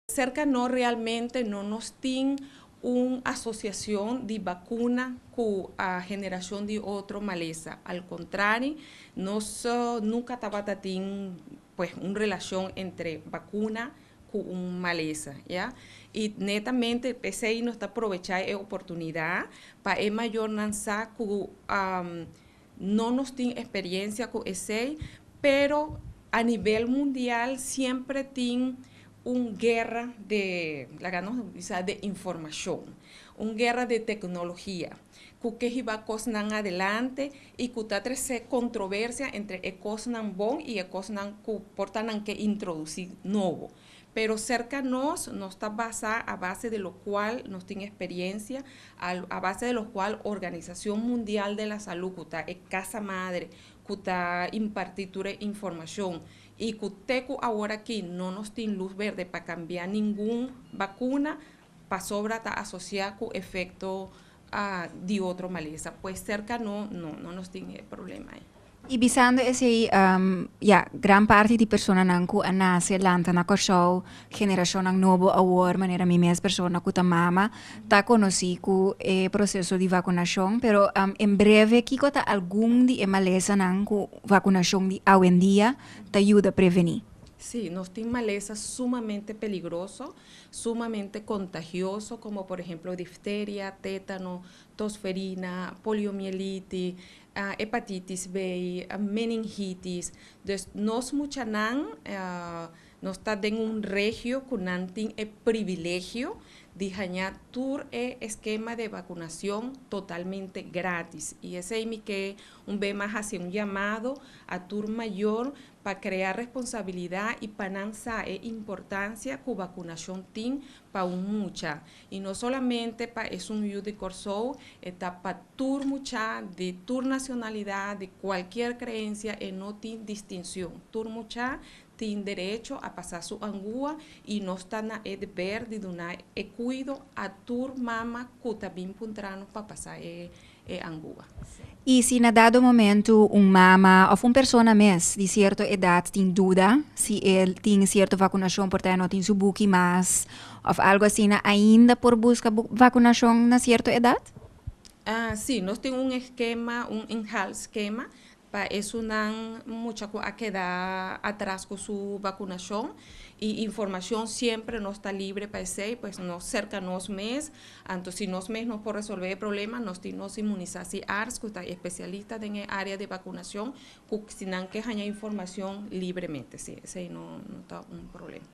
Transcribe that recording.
Serka nos realmente no nos tin un asosiashon di vakuna ku e generashon di otro malesa. Al kontrario, nos nunka tabatin, pues, un relashon entre vakuna ku un malesa, ya? I netamente p'esei nos ta aprovechá e oportunidat pa e mayornan sa ku no nos tin eksperensia ku esei, pero a nivel mundial semper tin un guera di, de informashon, un guera di teknologia, ku ke hiba kosnan adelante i ku ta trese kontroversia entre e kosnan bon i e kosnan ku por ta nan ke introdusí nobo. Pero serka nos, nos ta basá a base di lo kual nos tin eksperensia, a base di lo kual Organisashon Mundial di la Salú, ku ta kas madre, ku ta impartí informashon, i ku te ku awor aki no nos tin lus bèrdè pa kambia ningun vakuna, pasobra ta asosiá ku efekto di otro malesa. Pues serka no, no nos tin problema ei. I bisando esei, ja, gran parti di personanan ku a nase lanta na Kòrsou, generashon nobo awor, manera mi mes persona ku ta mama, ta konosí ku e proseso di vakunashon, pero en breve, kiko ta algun di e malesanan ku vakunashon di awendia ta yuda prevení? Sí, nos tin malesa sumamente peligroso, sumamente kontagioso, komo por ehèmpel difteria, tétano, tosferina, poliomielitis, hepatitis B, meningitis. Dus nos muchanan, nos ta den un region ku nan tin e privilegio di haña tur e eskema di vakunashon totalmente gratis. I esei mi ke un bes mas hasi un yamado a tur mayor pa krea responsabilidat i pa nan sa e importansia ku vakunashon tin pa un mucha. I no solamente pa esun yu di Kòrsou, ta pa tur mucha di tur nashonalidat, di kualke kreensia, i no tin distinshon. Tur mucha tin derecho a pasa su angua i nos ta na e deber di duna e kuido a tur mama ku ta bin puntra nos pa pasa e angua. I si na dado momento un mama òf un persona mes di sierto edat tin duda si e tin sierto vakunashon, por no tin su buki mas òf algu asina, ainda por buska vakunashon na sierto edat? Ah, sí, nos tin un eskema, un inhaalschema, pa esunnan mucha ku a keda atras ku su vakunashon i informashon semper nos ta liber pa esei, pues nos serka nos mes, anto si nos mes no por resolvé e problema, nos tin nos immunisatiearts, ku ta espesialista den área di vakunashon, ku si nan ke haña informashon libremente, sí, esei no ta un problema.